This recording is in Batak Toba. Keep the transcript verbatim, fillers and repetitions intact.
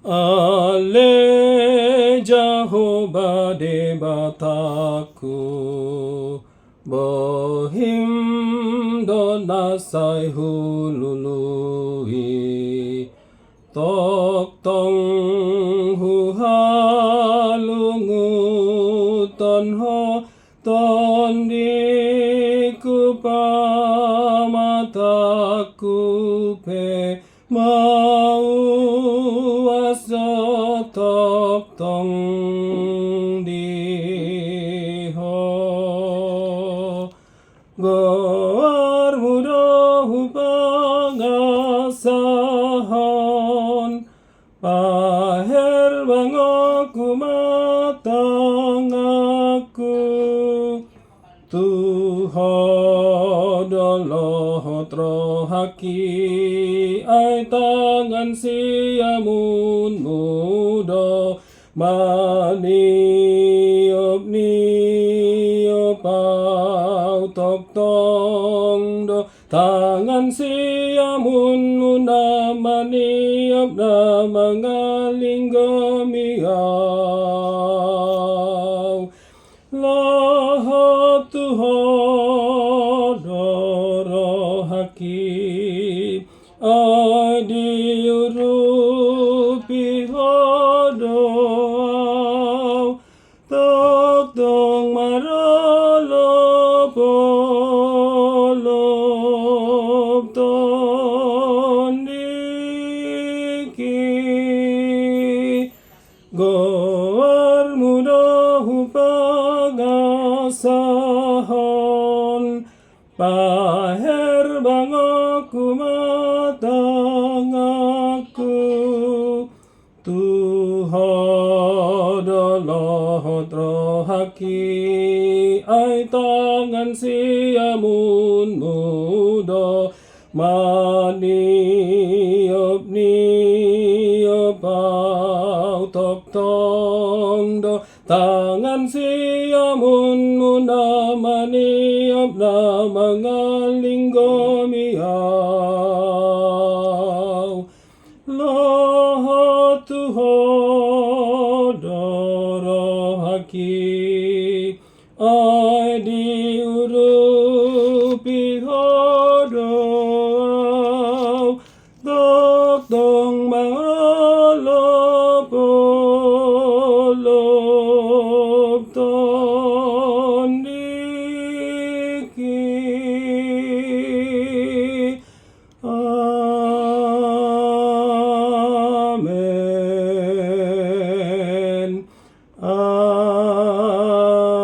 Ale Jahowa Debatangku, bohim do na sai hulului. Tongtong huhalunguthon Ho, tondingku, pamatangku pe mauas do tongtong di Ho. Goarmu do hupangasahon, paherbangonku ma tanganku. Tu Ho do lohot rohangki, ai tangan siamunmu do maniopniop au. Tongtong do tangan siamunmu na maniop, na mangalinggomi au. Lohot tu Ho do rohangki, ai diurupi Ho do au. Tongtong marolopolop tondingki. Goarmu do hupangasahon, paherbangonku ma tanganku. Tu Ho do lohot rohangki, ai tangan siamunmu do maniopniop au. Tongtong do tangan siamunmu na maniop, na mangalinggomi au. Lohot tu Ho do rohangki, ai diurupi Ho do au. Tongtong marolopolop tondingki. Amen. Amen.